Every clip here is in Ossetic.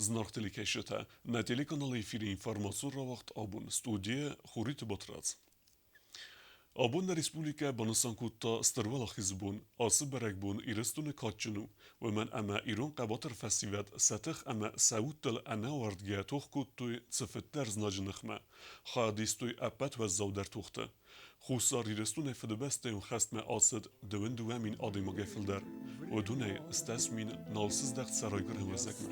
Зынаргъ телекӕсджытӕ, нӕ телеканалы эфиры информацион рауагъд абон студийӕ Хуриты Батрадз. Абон нӕ республикӕ банысан кодта Стыр Уӕлахизы бон. Ацы бӕрӕгбон Ирыстоны кадджын у, уымӕн ӕмӕ ирон хъӕбатыр фӕсивӕд сӕ тых ӕмӕ сӕ удтыл ӕнӕауӕрдгӕйӕ тох кодтой цыфыддӕр знаджы ныхмӕ, хайад истой ӕппӕт уӕззаудӕр тохты. Хуссар Ирыстонӕй Фыдыбӕстӕйон хӕстмӕ ацыд 22 000 адӕймагӕй фылдӕр. Уыдонӕй 80 000 нал сыздӕхт сӕ райгуырӕн уӕзӕгмӕ.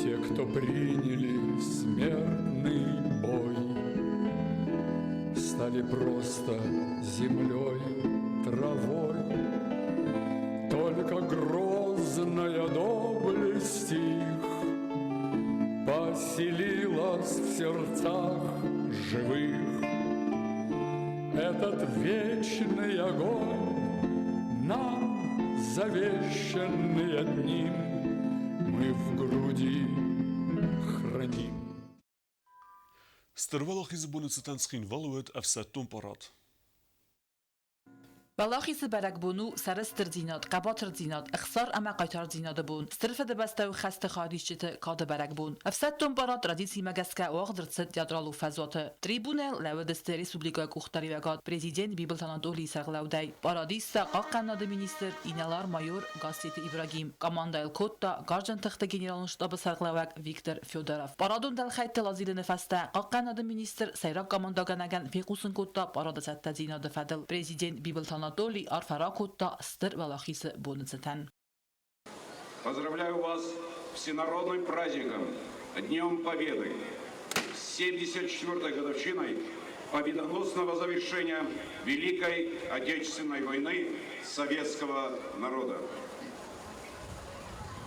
Те, кто приняли смертный бой, Стали просто землей, травой. Только грозная доблесть их Поселилась в сердцах живых. Этот вечный огонь нам завещанный одним мы в груди храним. Стыр Уӕлахизы боны цытӕн Цхинвалы уыд ӕфсӕддон парад. Уӕлахизы бӕрӕгбон у сӕрыстырдзинад, хъӕбатырдзинад, ӕхсар ӕмӕ хъайтардзинады бон, Стыр Фыдыбӕстӕйы хӕсты хайадисджыты кады бӕрӕгбон. Ӕфсӕддон парад традицимӕ гӕсгӕ уагъд ӕрцыд театралон фӕзуаты. Трибунӕйыл лӕууыдысты республикӕйы къухдариуӕгад президент Бибылты Анатолийы сӕргълӕудӕй, парадисттӕ, хъахъхъӕнынады министр, инӕлар-майор Гасситы Ибрагим, командӕйыл кодта Гарзджын тыхты генералон штабы сӕргълӕууӕг Виктор Федоров. Парадон дӕлхӕйтты лазилыны фӕстӕ хъахъхъӕнады министр сӕйраг командӕгӕнӕгӕн фехъусын кодта парады цӕттӕдзинады фӕдыл. Президент Бибылты Анатолий арфӕ ракодта Стыр Уӕлахизы боны цытӕн. Поздравляю вас с всенародным праздником, Днем Победы, с 74-й годовщиной победоносного завершения Великой Отечественной войны советского народа.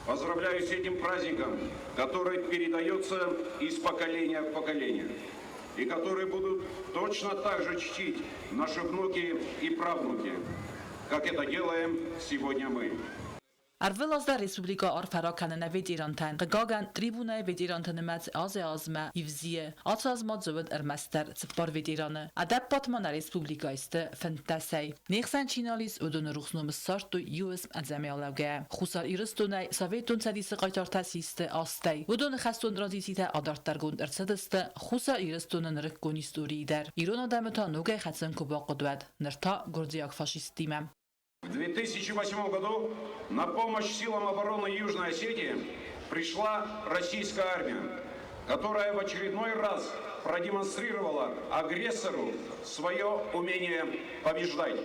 Поздравляю с этим праздником, который передается из поколения в поколение и который будут точно так же чтить наши внуки и правнуки, как это делаем сегодня мы. Ӕрвылаз дӕр республикӕ арфӕ ракӕны нӕ ветерантӕн. Хъыгагӕн, трибунӕйы ветеранты нымӕц азӕй-азмӕ ивдзийы. Ацы аз ма дзы уыд ӕрмӕстдӕр цыппар ветераны. Ӕдӕппӕт ма нӕ республикӕйы сты фынддӕсӕй. Не хсӕн чи нал ис, уыдоны рухс ном ссардтой иу ӕдзӕмӕй алӕугӕйӕ. Хуссар Ирыстонӕй Советон Цӕдисы хъайтартӕ систы азтӕй. Уыдоны хӕстон традицитӕ адарддӕргонд ӕрцыдысты Хуссар Ирыстоны нырыккон историйы дӕр. Ирон адӕмы та ногӕй хӕцын куы бахъуыд, уӕд. Ныр та гуырдзиаг фашисттимӕ. В 2008 году на помощь силам обороны Южной Осетии пришла российская армия, которая в очередной раз продемонстрировала агрессору свое умение побеждать.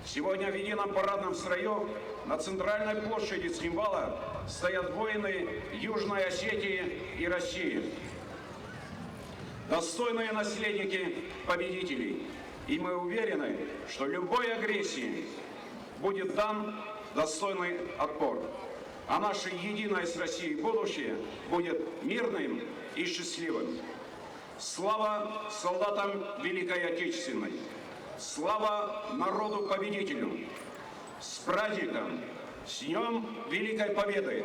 Сегодня в едином парадном строю на центральной площади Цхинвала стоят воины Южной Осетии и России. Достойные наследники победителей. И мы уверены, что любой агрессии будет дан достойный отпор. А наше единое с Россией будущее будет мирным и счастливым. Слава солдатам Великой Отечественной! Слава народу-победителю! С праздником! С Днем Великой Победы!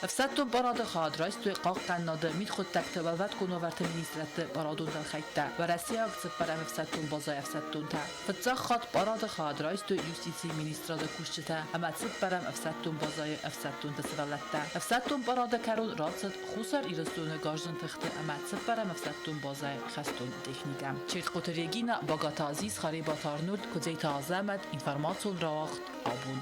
Ӕфсӕддон парады хайад райстой хъахъхъӕнынады, мидхъуыддӕгты, уӕлвӕткон уавӕрты министрӕдты парадон дӕлхӕйттӕ, уӕрӕсейаг цыппӕрӕм ӕфсӕддон базӕйы ӕфсӕддонтӕ. Фыццаг хатт парады хайад райстой юстицийы министрады кусджытӕ ӕмӕ цыппӕрӕм ӕфсӕддон базӕйы ӕфсӕддонты сывӕллӕттӕ. Ӕфсӕддон парады кӕрон рацыд Хуссар Ирыстоны гарзджын тыхты ӕмӕ цыппӕрӕм ӕфсӕддон базӕйы хӕстон техникӕ. Чертхъоты Регина, Багаты Азиз, Харебаты Арнольд, Куыдзейты Азӕмӕт, информацион рауагъд абон.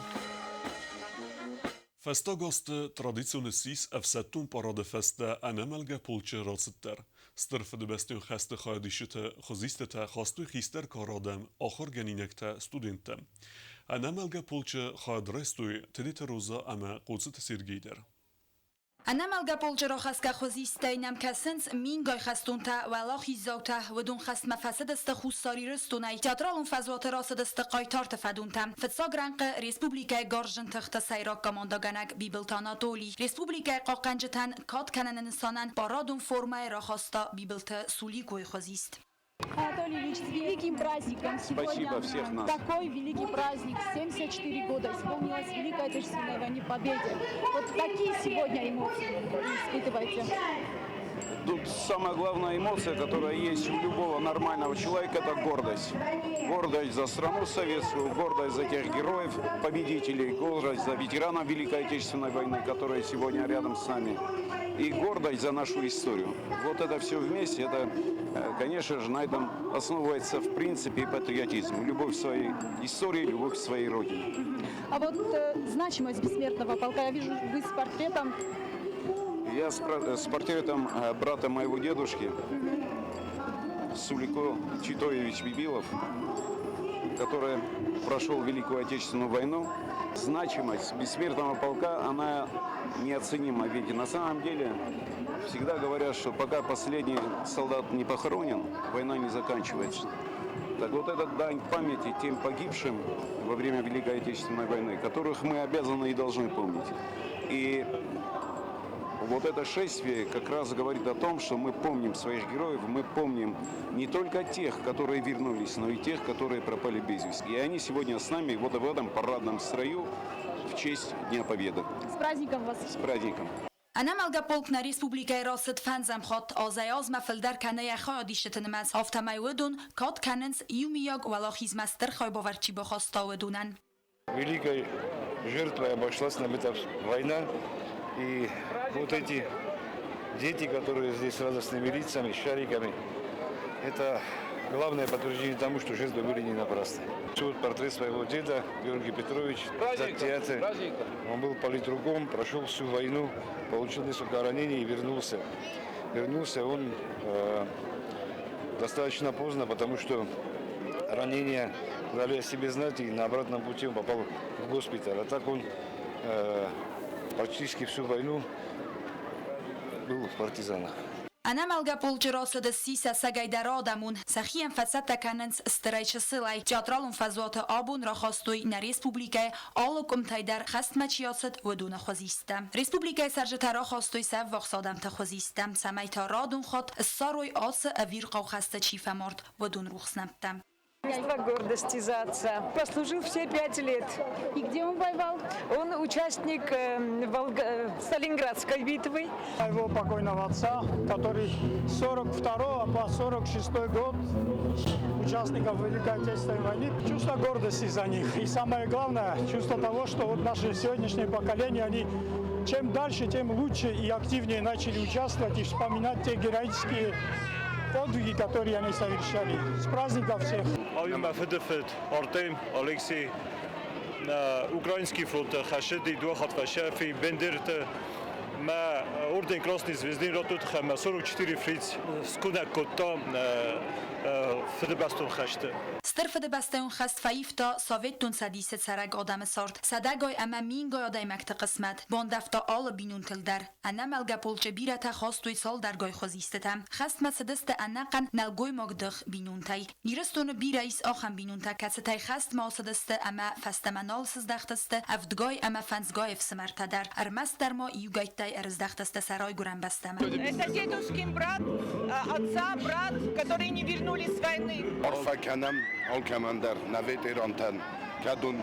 Фӕстаг азты традицион ссис ӕфсӕддон парады фӕстӕ ӕнӕмӕлгӕ полчы рацыд дӕр. Стыр Фыдыбӕстӕйон хӕсты хайадисджыты хуызистытӕ хастой хистӕр кары адӕм, ахуыргӕнинӕгтӕ, студенттӕ. Ӕнӕмӕлгӕ полчы хайад райстой Тедеты Роза ӕмӕ Хъоцыты Сергей дӕр. Ӕнӕмӕлгӕ полчъы рахӕсгӕ хуызистӕй нӕм кӕсынц мингай хӕстонтӕ, уӕлахиздзаутӕ. Уыдон хӕстмӕ фӕцыдысты Хуссар Ирыстонӕй. Театралон фӕзуаты рацыдысты хъайтарты фӕдонтӕ. Фыццаг рӕнхъы республикӕйы гарзджын тыхты сӕйраг командӕгӕнӕг Бибылты Анатолий. Республикӕйы хъахъхъӕнджытӕн кад кӕныны нысанӕн парадон формӕйы рахаста Бибылты Суликойы хуызист. Анатолий Ильич, с великим праздником! Сегодня Спасибо всех нас. Такой великий праздник. 74 года исполнилось Великой Отечественной войне Победе. Вот какие сегодня эмоции вы испытываете? Тут самая главная эмоция, которая есть у любого нормального человека, это гордость. Гордость за страну советскую, гордость за тех героев, победителей, гордость за ветеранов Великой Отечественной войны, которые сегодня рядом с нами, и гордость за нашу историю. Вот это все вместе, это, конечно же, на этом основывается в принципе и патриотизм. Любовь к своей истории, любовь к своей родине. А вот значимость бессмертного полка, я вижу, вы с портретом. Я с портретом брата моего дедушки, Сулико Читоевич Бибилов, который прошел Великую Отечественную войну. Значимость бессмертного полка, она неоценима. Ведь на самом деле всегда говорят, что пока последний солдат не похоронен, война не заканчивается. Так вот, это дань памяти тем погибшим во время Великой Отечественной войны, которых мы обязаны и должны помнить. И вот это шествие как раз говорит о том, что мы помним своих героев, мы помним не только тех, которые вернулись, но и тех, которые пропали без вести. И они сегодня с нами вот в этом парадном строю в честь Дня Победы. С праздником вас! С праздником! Ӕнӕмӕлгӕ полк нӕ республикӕйы рацыд фӕндзӕм хатт. Азӕй-азмӕ фылдӕр кӕны йӕ хайадисджыты нымӕц. Афтӕмӕй уыдон кад кӕнынц, иумиаг уӕлахизмӕ стыр хайбавӕрд чи бахаста, уыдонӕн. Великой жертвой обошлась нам эта война. И вот эти дети, которые здесь с радостными лицами, с шариками, это главное подтверждение тому, что жертвы были не напрасны. Вот портрет своего деда, Георгий Петрович Дзаттиаты. Он был политруком, прошел всю войну, получил несколько ранений и вернулся. Вернулся он достаточно поздно, потому что ранения дали о себе знать, и на обратном пути он попал в госпиталь. А так он практически всю войну был в партизанах. Ӕнӕмӕлгӕ полчъы рацыд ссис ӕцӕгӕйдӕр адӕмон. Сӕхи йӕм фӕцӕттӕ кӕнынц стырӕй-чысылӕй. Театралон фӕзуаты абон рахастой нӕ республикӕйы алы къуымтӕй дӕр хӕстмӕ чи ацыд, уыдоны хуызисттӕ. Республикӕйы цӕрджытӕ рахастой сӕ ӕввахс адӕмты хуызисттӕ, цӕмӕй та радон хатт ссарой ацы ӕвирхъау хӕсты чи фӕмард, уыдон рухс нӕмттӕ. Чувство гордости за отца. Послужил все 5 лет. И где он воевал? Он участник Сталинградской битвы. Моего покойного отца, который с 42 по 46 год участников Великой Отечественной войны. Чувство гордости за них. И самое главное, чувство того, что вот наше сегодняшнее поколение, они чем дальше, тем лучше и активнее начали участвовать и вспоминать те героические подвиги, которые они совершали. С праздником всех! Ай у мӕ фыдыфыд Артем Алексей украинский фронты хӕсыди, дыууӕ хатт фӕцӕф и, Бендерты мӕ орден Красной Звезды радтой ӕмӕ 44 фриц скуынӕг кодта Фыдыбӕстон хӕсты. Стыр Фыдыбӕстӕйон хӕст фӕивта Советтон Цӕдисы цӕрӕг адӕмы цард, сӕдӕгай ӕмӕ мингай адӕймӕгты хъысмӕт, бандӕвта алы бинонтыл дӕр. Ӕнӕмӕлгӕ полчъы бирӕтӕ хастой цалдӕргай хуызистытӕ. Хӕстмӕ цыдысты ӕнӕхъӕн нӕлгоймагдых бинонтӕй. Ирыстоны бирӕ ис ахӕм бинонтӕ, кӕцытӕй хӕстмӕ ацыдысты ӕмӕ фӕстӕмӕ нал сыздӕхтысты ӕвдгай ӕмӕ фӕндзгай ӕфсымӕртӕ дӕр, ӕрмӕстдӕр ма иугӕйттӕй ӕрыздӕхтысты сӕ райгуырӕн бӕстӕмӕ. Это дедушкин брат, отца брат, которые не вернулись с войны. Арфӕ кӕнӕм алкӕмӕн дӕр нӕ ветерантӕн, кӕдон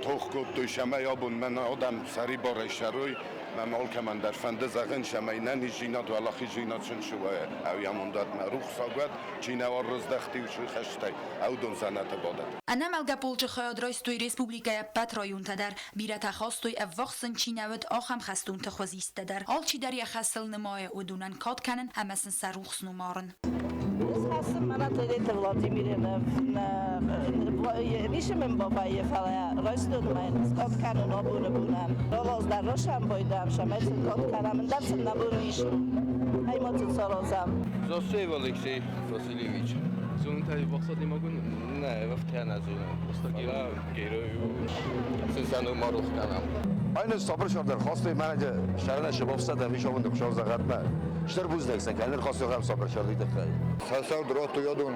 тох кодтой, цӕмӕй абон мӕнӕ адӕм сӕрибарӕй цӕрой. Мӕ алкӕмӕн дӕр фӕнды зӕгъын, цӕмӕй ӕнӕниздзинад, уӕлахиздзинад сын цы уа, ӕвйамондад мӕ рухсаг уӕд, чи нӕ ӕрыздӕхти уыцы хӕстӕй, уыдон дзӕнӕты бадӕд. Ӕнӕмӕлгӕ полчъы хайад райстой республикӕйы ӕппӕт районтӕ дӕр. Бирӕтӕ хастой, ӕввахс сын чи нӕ уыд, ахӕм хӕстонты хуызисттӕ дӕр. Алчидӕр йӕ хӕсыл нымайы уыдонӕн кад кӕнын ӕмӕ сын сӕ рухс ном арын. Хӕссын мӕнӕ Тедеты Владимиры ницы мын бавӕййы, фӕлӕ райстон мӕ скад кӕнын абоны бонӕн. Ралаздӕр росӕмбойдӕм, цӕмӕй сын кад кӕнӕм, ӕндӕр сын нӕ бон ис. Ай ма сын саразӕм. Зосеев Алексей Васильевич. Зонут ӕввахс адӕймагон? Нӕ, афтӕ нӕ зонын. Фӕлӕ герой у. Сын сӕ ном ма рох кӕнӕм. Айны сабыр шардар хастой менеджер шарна шыбовса да мишовын хшав загатма. Штыр бузныг сӕ кӕныр хасой сабыр шарды тыххӕй. Сӕ цард радтой адон,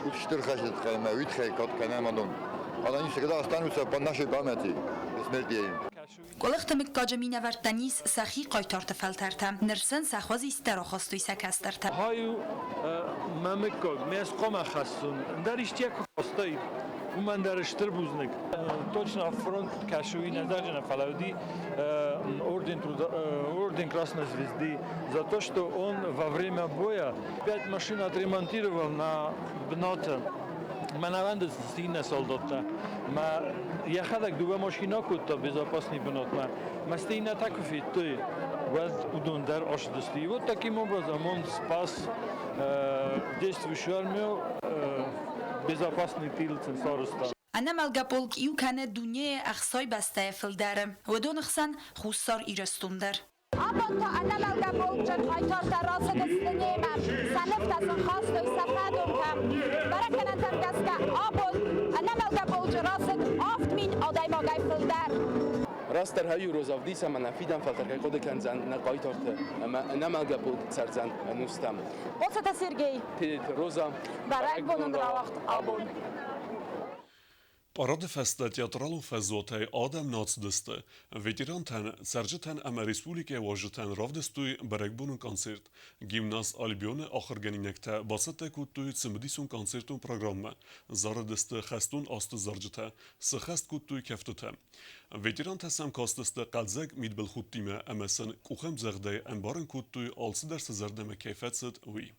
уыд стыр хӕсты тыххӕй ӕмӕ уый тыххӕй кад кӕнӕм адон. Они всегда останутся по нашей памяти бессмертие им. Къуылыхты мыггаджы минӕвӕрттӕн ис сӕхи хъайтарты фӕлтӕртӕ. Ныр сын сӕ хуызисттӕ рахастой сӕ кӕстӕртӕ. Хай у мӕ мыггаг, ме ӕз хъуамӕ хӕссон. Ӕндӕр исты куы хастай. Уымӕн дӕр стыр бузныг. Точно фронт кӕсы, уый нӕ зӕгъджынӕ, фӕлӕ уыди орден, труда, орден Красной Звезды за то, что он во время боя пять машин отремонтировал на бынаты. Мӕн ӕвӕндыд иннӕ солдаттӕ. Мӕ йӕхӕдӕг дыууӕ машинӕ кодта безопасный бынатмӕ. Мӕ стӕй иннӕтӕ куы федтой, уӕд уыдон дӕр ацыдысты. И вот таким образом он спас действующую армию, безопасный тыл сын сарӕзта. Ӕнӕмӕлгӕ полк иу кӕны дунейы 60 бӕстӕйӕ фылдӕры, уыдоны хсӕн Хуссар Ирыстон дӕр. Абон та ӕнӕмӕлгӕ полкджын хъайтартӕ рацыдысты немӕ, сӕ нывтӕ сын хастой сӕ фӕдонтӕ. Бӕрӕггӕнӕнтӕм гӕсгӕ абон ӕнӕмӕлгӕ полчъы рацыд 7000 адӕймагӕй фылдӕр. Растдӕр хӕйу розӕвдисӕн ӕмӕ нӕ фидӕн фӕлтӕр кӕй хъуыды кӕндзӕн нӕ хъайтарты ӕмӕ ӕнӕмӕлгӕ полк цӕрдзӕн ӕнустӕм. Хъоцыты Сергей. Тедеты Роза. Бӕрӕгбонон рауагъд абон. Парады фӕстӕ театралон фӕзуатӕй адӕм нӕ ацыдысты. Ветерантӕн, цӕрджытӕн ӕмӕ республикӕйы уазджытӕн равдыстой бӕрӕгбонон концерт. Гимназ Альбион-ы ахуыргӕнинӕгтӕ бацӕттӕ кодтой цымыдисон концертон программӕ. Зарыдысты хӕстон азты зарджытӕ, сыххӕст кодтой кӕфтытӕ. Ветерантӕ сӕм кастысты хъӕлдзӕг мидбылхудтимӕ ӕмӕ сын къухӕмдзӕгъдӕй ӕмбарын кодтой, алцыдӕр сӕ зӕрдӕмӕ кӕй фӕцыд, уый.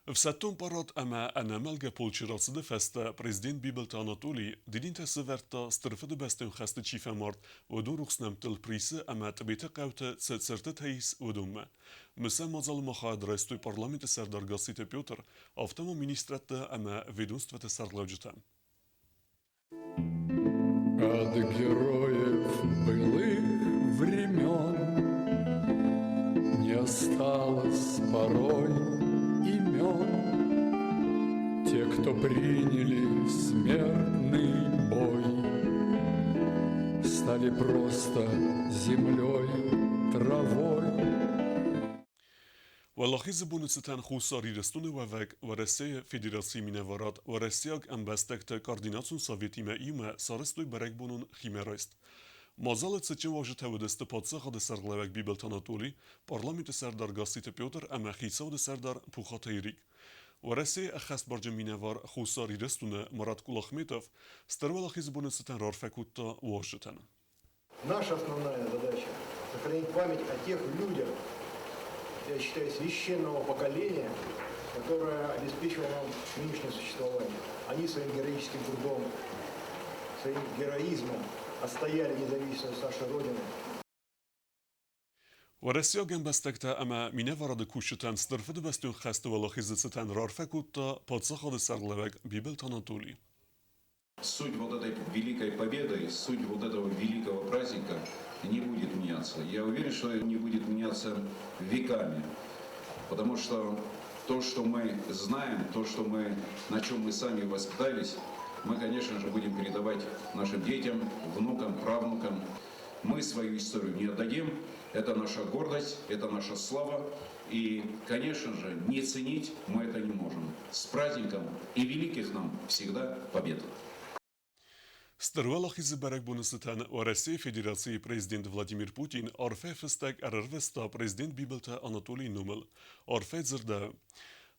Ӕфсӕддон парад ӕмӕ ӕнӕмӕлгӕ полчы рацыды фӕстӕ президент Бибылты Анатолий дидинтӕ сӕвӕрдта Стыр Фыдыбӕстӕйон хӕсты чи фӕмард, уыдон рухс нӕмттыл Присы ӕмӕ Тъбеты хъӕуты цы цыртытӕ ис, уыдонмӕ. Мысӕн мадзалы ма хайад райстой парламенты сӕрдар Гасситы Петр, афтӕ ма министрадтӕ ӕмӕ ведомствӕты сӕргълӕуджытӕ. От героев былых времен Не осталось порой имен. Те, кто приняли смертный бой, Стали просто землей, травой. Уӕлахизы боны цытӕн Хуссар Ирыстоны уӕвӕг Уӕрӕсейы Федерацийы минӕварад уӕрӕсейаг ӕмбӕстӕгты координацион советимӕ иумӕ сарӕзтой бӕрӕгбонон химӕрайст. Мадзалы цытджын уазджытӕ уыдысты паддзахады сӕргълӕууӕг Бибылты Анатоли, парламенты сӕрдар Гасситы Петр ӕмӕ хицауады сӕрдар Пухаты Эрик. Уӕрӕсейы ӕххӕстбарджын минӕвар Хуссар Ирыстоны Марат Кулахметов Стыр Уӕлахизы боны цытӕн раарфӕ кодта уазджытӕн. Наша основная задача – сохранить память о тех людях, я считаю, священного поколения, которое обеспечило нам нынешнее существование. Они своим героическим трудом, своим героизмом отстояли независимость нашей Родины. Уӕрӕсейаг ӕмбӕстӕгтӕ ӕмӕ минӕварады кусджытӕн Стыр Фыдыбӕстон хӕсты уӕлахизы цытӕн раарфӕ кодта паддзахады сӕргълӕууӕг Бибылты Анатоли. Суть вот этой великой победы, суть вот этого великого праздника не будет меняться. Я уверен, что не будет меняться веками. Потому что то, что мы знаем, то, что мы, на чем мы сами воспитались, мы, конечно же, будем передавать нашим детям, внукам, правнукам. Мы свою историю не отдадим. Это наша гордость, это наша слава. И, конечно же, не ценить мы это не можем. С праздником и великих нам всегда побед! Стыр Уӕлахизы бӕрӕгбоны цытӕн Уӕрӕсейы Федерацийы президент Владимир Путин арфӕ фыстӕг ӕрӕрвыста президент Бибылты Анатолийы номыл. Арфӕ дзырдӕуы: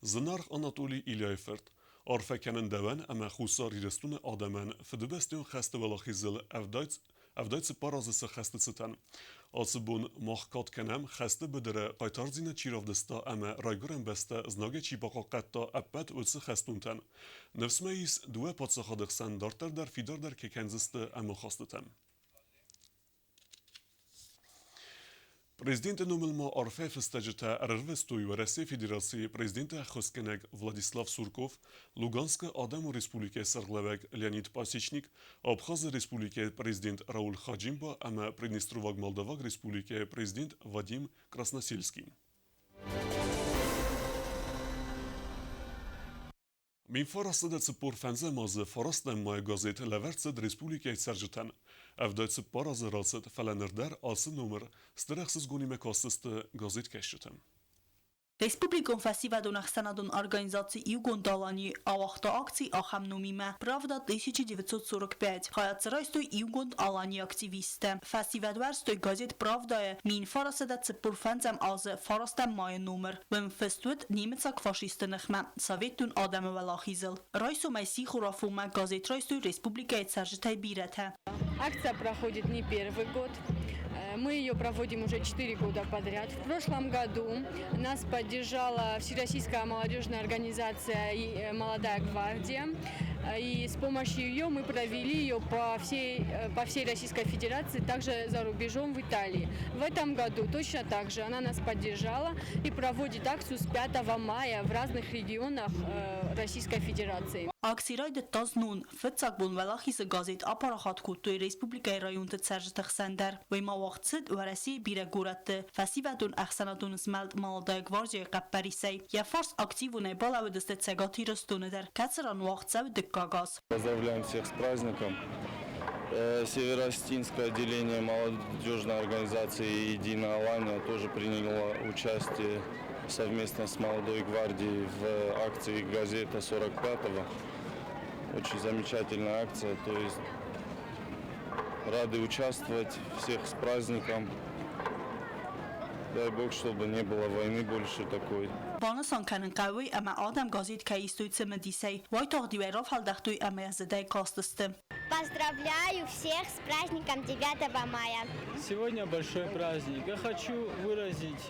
Зынаргъ Анатолий Ильяйы фырт, арфӕ кӕнын дӕуӕн ӕмӕ Хуссар Ирыстоны адӕмӕн Фыдыбӕстӕйон хӕсты уӕлахизыл 74 азы цы хӕсты цытӕн. Ацы бон мах кад кӕнӕм, хӕсты быдыры хъайтардзинад чи равдыста ӕмӕ райгуырӕн бӕстӕ знагӕй чи бахъахъхъӕдта, ӕппӕт уыцы хӕстонтӕн. Ныфс мӕ ис, дыууӕ паддзахады хсӕн дарддӕр дӕр фидардӕр кӕй кӕндзысты ӕмахастытӕ. Президенты номыл ма арфӕ фыстӕджытӕ ӕрӕрвыстой Уӕрӕсейы Федерацийы президенты ӕххуысгӕнӕг Владислав Сурков, Луганскы Адӕмон Республикӕйы сӕргълӕууӕг Леонид Пасечник, Абхазы Республикӕйы президент Рауль Хаджимба ӕмӕ Приднестроваг Молдаваг Республикӕйы президент Вадим Красносельский. 1945 азы фарастӕм майы газет лӕвӕрд цыд республикӕйы цӕрджытӕн. 74 азы рацыд, фӕлӕ ныр дӕр ацы номыр стыр ӕхсызгонимӕ кастысты газеткӕсджытӕ. Республикон фӕсивӕдон ӕхсӕнадон организаци Иугонд Алани ауагъта акци ахӕм номимӕ «Правда 1945». Хайад дзы райстой Иугонд Аланийы активисттӕ. Фӕсивӕд уӕрстой газет «Правда-йы 1945 азы фарастӕм майы номыр. Уым фыст уыд немыцаг фашистты ныхмӕ советон адӕмы уӕлахизыл. Райсомӕй сихорафонмӕ газет райстой республикӕйы цӕрджытӕй бирӕтӕ. Акция проходит не первый год. Мы ее проводим уже 4 года подряд. В прошлом году нас поддержала Всероссийская молодежная организация «Молодая гвардия». И с помощью ее мы провели ее по всей Российской Федерации, также за рубежом в Италии. В этом году точно так же она нас поддержала и проводит акцию с 5 мая в разных регионах Российской Федерации. Акци райдыдта знон. Фыццаг бон Уӕлахизы газет апарахат кодтой республикӕйы районты цӕрджыты хсӕн дӕр. Уый ма уагъд цыд Уӕрӕсейы бирӕ горӕтты фӕсивӕдон ӕхсӕнадон змӕлд Молодая гвардия-йы хъӕппӕрисӕй. Йӕ фарс активонӕй балӕууыдысты Цӕгат Ирыстоны дӕр, кӕцыран уагъд цӕуы дыккаг аз. Поздравляем всех с праздником. Северо-Осетинское отделение молодежной организации «Единая Алания» тоже приняло участие совместно с «Молодой гвардией» в акции «Газета 45-го». Очень замечательная акция, то есть рады участвовать, всех с праздником. Дай Бог, чтобы не было войны больше такой. Банысан кӕнын хъӕуы, ӕмӕ адӕм газет кӕй истой цымыдисӕй, уайтагъд-иу ӕй рафӕлдӕхтой ӕмӕ йӕ зыдӕй кастысты. Поздравляю всех с праздником 9 мая. Сегодня большой праздник. Я хочу выразить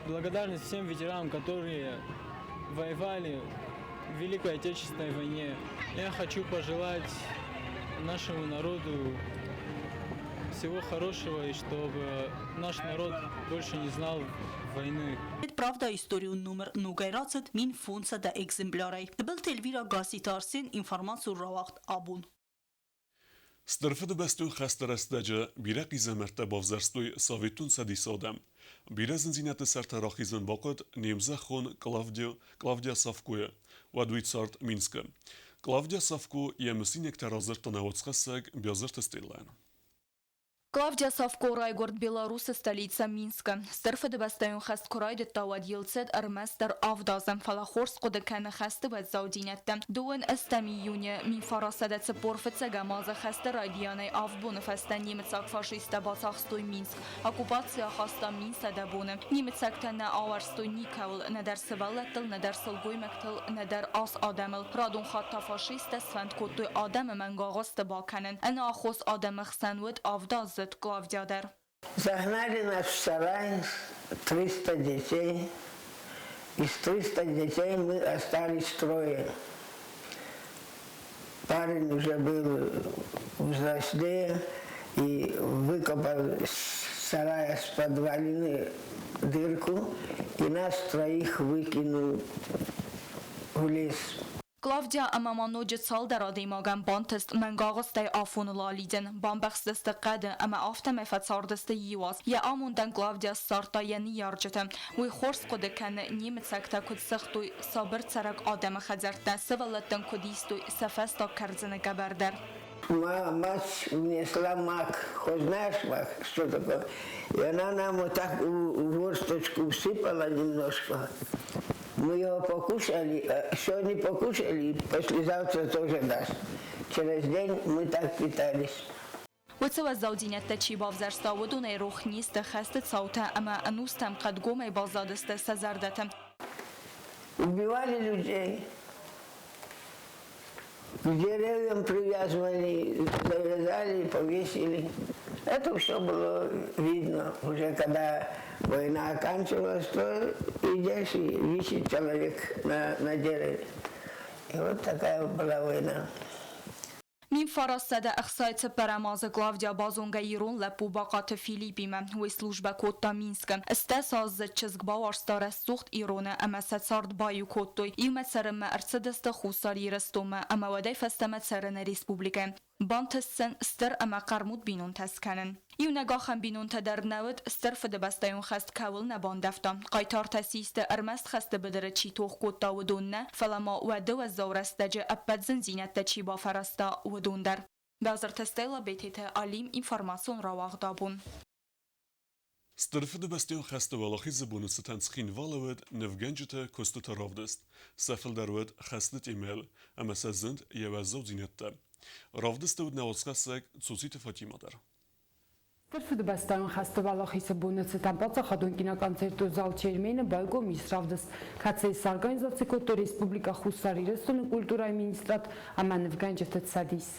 благодарность всем ветеранам, которые воевали в Великой Отечественной войне. Я хочу пожелать нашему народу всего хорошего и чтобы наш народ больше не знал войны. Правда историон номер ногӕй рацыд 1500 экземплярӕй. Тыбылты Эльвира, Гасситы Арсен, информацион рауагъд Абон. Стыр Фыдыбӕстон хӕсты рӕстӕджы бирӕ хъизӕмӕрттӕ бавзӕрстой Советон Цӕдисы адӕм. Бирӕ зындзинӕдты сӕрты рахизын бахъуыд не мзӕххон Клавдио, Клавдия Савкойы. Уӕд уый цард Минскы. Клавдия Савко йӕ мысинӕгтӕ радзырдта нӕ уацхӕссӕг Биазырты Стеллӕйӕн. Клавдия Савко райгуырд Беларусы столицӕ Минскы. Стыр Фыдыбӕстӕйон хӕст куы райдыдта, уӕд йыл цыд ӕрмӕстдӕр авд азы, фӕлӕ хорз хъуыды кӕны хӕсты уӕззаудзинӕдтӕ. Дыууын ӕстӕм июны 1945 азы хӕсты райдианӕй авд боны фӕстӕ немыцаг фашисттӕ бацахстой Минск. Оккупаци ахаста 1100 боны. Немыцӕгтӕ нӕ ауӕрстой никӕуыл, нӕдӕр сывӕллӕттыл, нӕдӕр сылгоймӕгтыл, нӕдӕр ас адӕмыл. Радон хатт та фашисттӕ сфӕнд кодтой адӕмы мӕнгагъуысты бакӕнын. Ӕнӕаххос адӕмы хсӕн уыд авдаздзыд Клавдия дӕр. Загнали нас в сарай, 300 детей. Из 300 детей мы остались трое. Парень уже был взрослее и выкопал сарая с подвалины дырку и нас троих выкинул в лес. Клавдия ӕмӕ ма ноджы цалдӕр адӕймагӕн бантыст мӕнгагъуыстӕй афоныл алидзын. Бамбӕхстысты хъӕды ӕмӕ афтӕмӕй фӕцардысты иу аз. Йӕ амондӕн Клавдия ссардта йӕ ныййарджыты. Уый хорз хъуыды кӕны, немыцӕгтӕ куыд сыгътой сабыр цӕрӕг адӕмы хӕдзӕрттӕ, сывӕллӕттӕн куыд истой сӕ фӕстаг кӕрдзыны къӕбӕр дӕр. Мать внесла мак. Хоть знаешь мак, что такое? И она нам вот так в горсточку всыпала немножко. Мы его покушали, сегодня покушали, послезавтра тоже даст. Через день мы так питались. Уыцы уӕззаудзинӕдтӕ чи бавзӕрста, уыдонӕй рох не сты хӕсты цаутӕ ӕмӕ ӕнустӕм хъӕдгомӕй баззадысты сӕ зӕрдӕты. Убивали людей. К деревьям привязывали, завязали, повесили. Это все было видно. Уже когда война оканчивалась, то идешь и висит человек на дереве. И вот такая была война. 1964 азы Клавдия базонгӕ ирон лӕппу Бахъаты Филиппимӕ. Уый службӕ кодта Минскы. Ӕстдӕсаздзыд чызг бауарзта рӕсугъд ироны ӕмӕ сӕ цард баиу кодтой. Иумӕ цӕрынмӕ ӕрцыдысты Хуссар Ирыстонмӕ ӕмӕ уӕдӕй фӕстӕмӕ цӕры нӕ республикӕйы. Бантыст сын стыр ӕмӕ хъӕрмуд бинонтӕ скӕнын. Иунӕг ахӕм бинонтӕ дӕр нӕ уыд, Стыр Фыдыбӕстӕйон хӕст кӕуыл нӕ бандӕвта. Хъайтартӕ систы, ӕрмӕст хӕсты быдыры чи тох кодта, уыдон нӕ, фӕлӕ ма уӕды уӕззау рӕстӕджы ӕппӕт зындзинӕдтӕ чи бафӕрӕзта, уыдон дӕр. Базырты Стелла Бететы Алим информацион рауагъд абон. Стыр Фыдыбӕстӕйон хӕсты Уӕлахизы боны цытӕн Цхинвалы уыд нывгӕнджыты куыстыты равдыст. Сӕ фылдӕр уыд хӕсты темӕйыл ӕмӕ сӕ зынд йӕ уӕззаудзинӕдтӕ. Равдысты уыд нӕ уацхӕссӕг Цоциты Фатимӕ дӕр. Стыр Фыдыбӕстӕйон хӕсты Уӕлахизы боны цытӕн паддзахадон киноконцертон зал Чермен-ы байгом ис равдыст, кӕцыйы сорганизаци кодтой Республикӕ Хуссар Ирыстоны культурӕйы министрад ӕмӕ нывгӕнджыты цӕдис.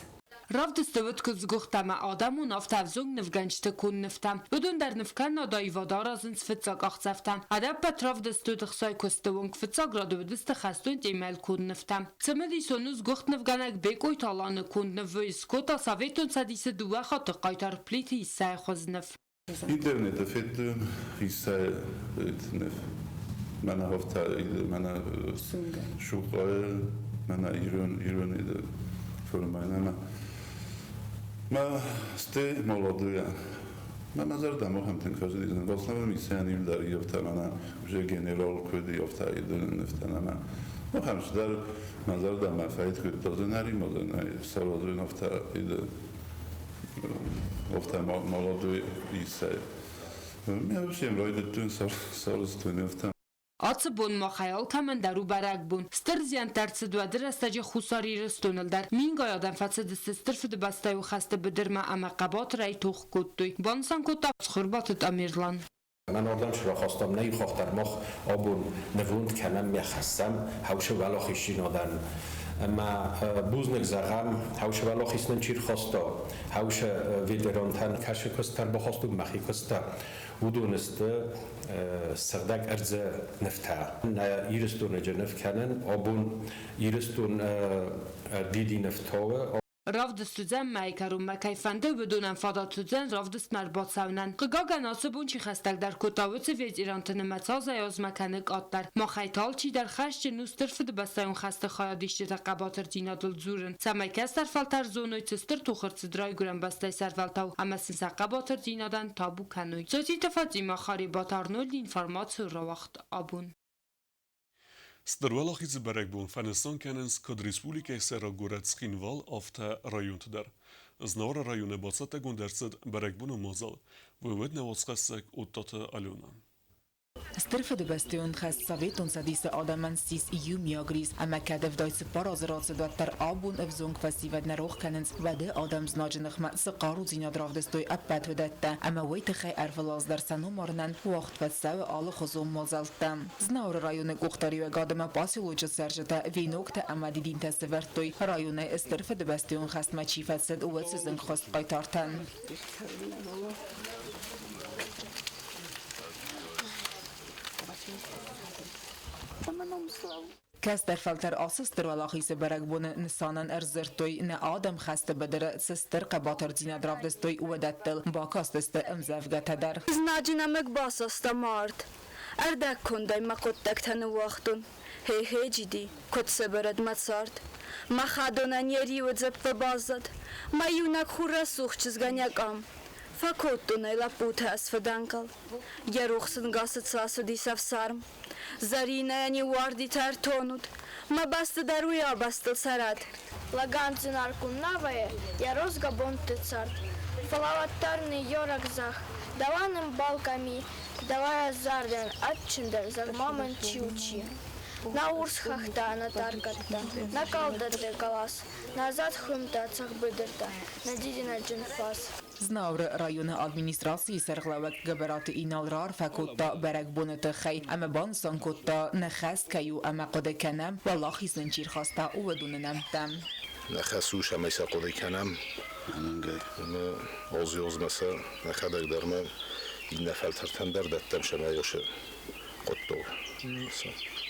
Равдысты уыд куыд сгуыхт ӕмӕ адӕмон, афтӕ ӕвзонг нывгӕнджыты конд нывтӕ. Уыдон дӕр нывкӕнынад аивад аразынц фыццаг къахдзӕфтӕ. Ӕдӕппӕт равдыст уыд ӕхсай куысты онг, фыццаг рады уыдысты хӕстон темӕйыл конд нывтӕ. Цымыдисон у сгуыхт нывгӕнӕг Бекъойты Аланы конд ныв скодта Советон Цӕдисы дыууӕ хатты хъайтар Плиты Иссӕйы хуызныв. Интернеты федтон Иссӕйы ныв. Мӕнӕ афтӕ, мӕнӕ сукъайы, мӕнӕ ирон, ирон формӕ. Мӕ сте молодые. Мӕ мӕ зӕрдӕмӕ ахӕм тынг фӕзыди. В основном Иссӕйӕн иу дӕр афтӕ мӕнӕ уже генерал куыд афтӕ нывтӕ ӕмӕ ахӕм цыдӕр мӕ зӕрдӕмӕ фӕид кодта зынӕримӕ саразын афтӕ афтӕ молодой Иссӕй. Ме всем райдыдтон сарӕзтон афтӕ. Ацы бон махӕй алкӕмӕн дӕр у бӕрӕгбон. Стыр зиӕнттӕ ӕрцыд уӕды рӕстӕджы Хуссар Ирыстоныл дӕр. Мингай адӕм фӕцыдысты Стыр Фыдыбӕстӕйы хӕсты быдырмӕ ӕмӕ хъӕбатырӕй тох кодтой, банысан кодта Цхуырбаты Тамерлан. Мӕн ардӕм срахастам нӕ иу дӕр мах абон нывонд кӕнӕм, мӕ хӕссӕм хӕусы уӕлахиздзинадӕн. Ӕмӕ бузныг зӕгъӕм, хӕусы уӕлахиз нын чи рхаста, хӕусы ветерантӕн кӕсы куыстӕн бахастон мӕхи куыстӕ, уыдон сты сыгъдӕг ӕрдзы нывтӕ. Нӕ Ирыстоны ныв кӕнын, абон Ирыстон дидин ӕфтауы. Равдыст уыдзӕн мӕйы кӕронмӕ кӕй фӕнды, уыдонӕн фадат уыдзӕн равдыстмӕ ӕрбацӕуынӕн. Хъыгагӕн, ацы бон чи хӕстӕгдӕр кодта, уыцы ветеранты нымӕц азӕй-азмӕ кӕны къаддӕр. Махӕй та алчидӕр хӕсджын у Стыр Фыдыбӕстӕйон хӕсты хайадисджыты хъӕбатырдзинадыл дзурын, цӕмӕй кӕстӕр фӕлтӕр зоной, цы стыр тох ӕрцыд райгуырӕн бӕстӕйы сӕрвӕлтау ӕмӕ сын сӕ хъӕбатырдзинадӕн табу кӕной. Цоциты Фатимӕ, Харебаты Арнольд информацийы рауагъд абон. Стыр Уӕлахизы бӕрӕгбон фӕнысан кӕнынц куыд республикӕйы сӕйраг горӕт Цхинвал, афтӕ районты дӕр. Знауыры районы бацӕттӕгонд ӕрцыд бӕрӕгбоны мадзал. Уый уыд нӕ уацхӕссӕг Оттаты Алена. Стыр Фыдыбӕстӕйон хӕст Советон Цӕдисы адӕмӕн ссис иумиаг рис, ӕмӕ кӕд 74 азы рацыд, уӕддӕр абон ӕвзонг фӕсивӕд нӕ рох кӕнынц, уӕды адӕм знаджы ныхмӕ цы хъарудзинад равдыстой, ӕппӕт уыдӕттӕ, ӕмӕ уый тыххӕй ӕрвылаз дӕр сӕ номарынӕн уагъд фӕцӕуы алыхуызон мадзӕлттӕ. Знауыры районы къухдариуӕгад ӕмӕ поселочы цӕрджытӕ веноктӕ ӕмӕ дидинтӕ сӕвӕрдтой, районӕй Стыр Фыдыбӕстӕйон хӕстмӕ чи фӕцыд, уыцы зынгхуыст хъайтартӕн. Кӕстӕр фӕлтӕр ацы Стыр Уӕлахизы бӕрӕгбоны нысанӕн ӕрдзырдтой, нӕ адӕм хӕсты быдыры цы стыр хъӕбатырдзинад равдыстой, уыдӕттыл. Бакастысты ӕмдзӕвгӕтӕ дӕр. Знаджы нӕмыг басаста мард. Ӕрдӕгкондӕй мӕ хъуыддӕгтӕ ныууагътон. Хей-хей, джиди, куыд сӕвӕрӕд мӕ цард. Мӕ хӕдонӕн йӕ риуы дзыппы баззад. Мӕ иунӕг хур рӕсугъд чызгӕн йӕ къам. Фӕкодтон ӕй лӕппутӕ ӕз фыдӕнхъӕл. Йӕ рухс ӕнгасы цас уыдис ӕфсарм. Зӕринӕйӕн иу уардитӕ ӕртонут. Мӕ бӕсты дӕр уый абӕстыл цӕрӕд. Лӕгӕн зынаргъ куыннӕ йӕ розгӕ бонты цард. Фӕлӕ уӕддӕр ныййарӕг зӕхх, дӕуӕн ӕмбал кӕм и, дӕуӕй ӕз зардӕн адджындӕр зӕгъ-ма мын чи у чи. Нӕ урс хӕхтӕ, нӕ тар кӕрдтӕ, нӕ калдӕтты хъӕлӕс, нӕ зад хуымтӕ, цӕхбыдыртӕ, нӕ дидинӕджын фӕз. Знауыры районы администрацийы сӕргълӕууӕг Гӕбӕраты Инал раарфӕ кодта бӕрӕгбоны тыххӕй ӕмӕ банысан кодта, нӕ хӕс кӕй у ӕмӕ хъуыды кӕнӕм, уӕлахиз нын чи рхаста, уыдоны нӕмттӕ. Нӕ хӕс у, цӕмӕй сӕ хъуыды кӕнӕм. Ӕмӕ озы-озмӕ сӕ нӕхӕдӕг дӕр ма иннӕ фӕлтӕртӕн дӕр дӕттӕм сӕмӕй уыцы хъуыддаг.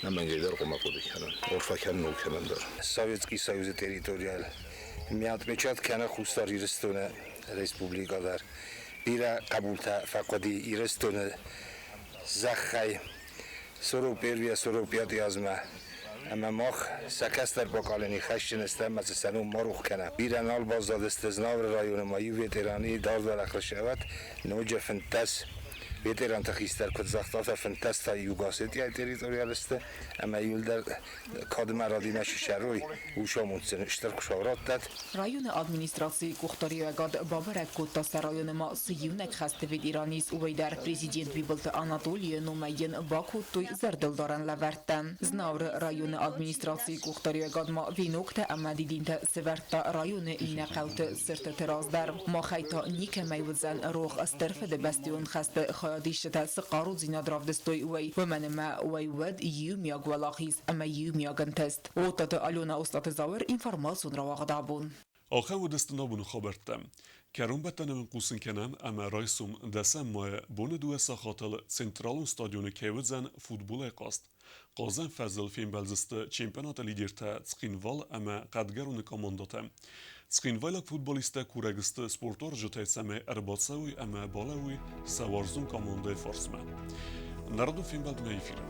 Ӕнӕмӕнгӕй дӕр хъуамӕ хъуыды кӕнӕм. Арфӕ кӕнын у кӕмӕн дӕр. Советский Союзы территорийыл отмечать кӕны Хуссар Ирыстоны республикӕ дӕр. Бирӕ хъӕбултӕ фӕхъуыди Ирыстоны зӕххӕй 41 45 азмӕ. Ӕмӕ мах сӕ кӕстӕр поколени хӕсджын стӕм ӕмӕ сӕ ном ма рох кӕнӕм. Бирӕ нал баззадысты Знауыры районы ма иу ветераны дард уӕлӕхрысӕвӕд, ноджы 15. Ветеранты хистӕр куыд загъта, афтӕ 15 та Юг-Осетияйы территориалисты ӕмӕ иуылдӕр кадымӕ радимӕ чи сӕрой, уый самонддзӕн стыр Хуыцау раттӕд. Районы администрацийы къухдариуӕгад бабӕрӕг кодта сӕ районы ма цы иунӕг хӕсты ветеран ис, уый дӕр. Президент Бибылты Анатолийы номӕй йын бакодтой зӕрдылдарӕн лӕвӕрттӕ. Знауыры районы администрацийы къухдариуӕгад ма веноктӕ ӕмӕ дидинтӕ сӕвӕрдта районы иннӕ хъӕуты цыртыты раз дӕр. Махӕй та никӕмӕй уыдзӕн рох Стыр Фыдыбӕстӕйон хӕсты хайадисджытӕ цы хъарудзинад равдыстой, уый, уымӕн ӕмӕ уый уӕд иумиаг уӕлахиз ӕмӕ иумиаг ӕнтыст. Оттаты Алена Остъаты Зауыр информацион рауагъд абон. Ахӕм уыдысты нӕ хабӕрттӕ. Кӕронбӕттӕны уын хъусын кӕнӕм ӕмӕ райсом дӕсӕм майы боны дыууӕ сахатыл Централон стадионы кӕй уыдзӕн футболӕй хъазт. Хъазӕн фӕзыл фембӕлдзысты чемпионаты лидертӕ Цхинвал ӕмӕ Хъӕдгӕроны командӕтӕ. Цхинвайлаг футболисттӕ курӕг сты спортуарзджытӕй, цӕмӕй ӕрбацӕуой ӕмӕ балӕууой сӕ уарзон командӕйы фарсмӕ. Народон фембӕлдмӕ эфиры.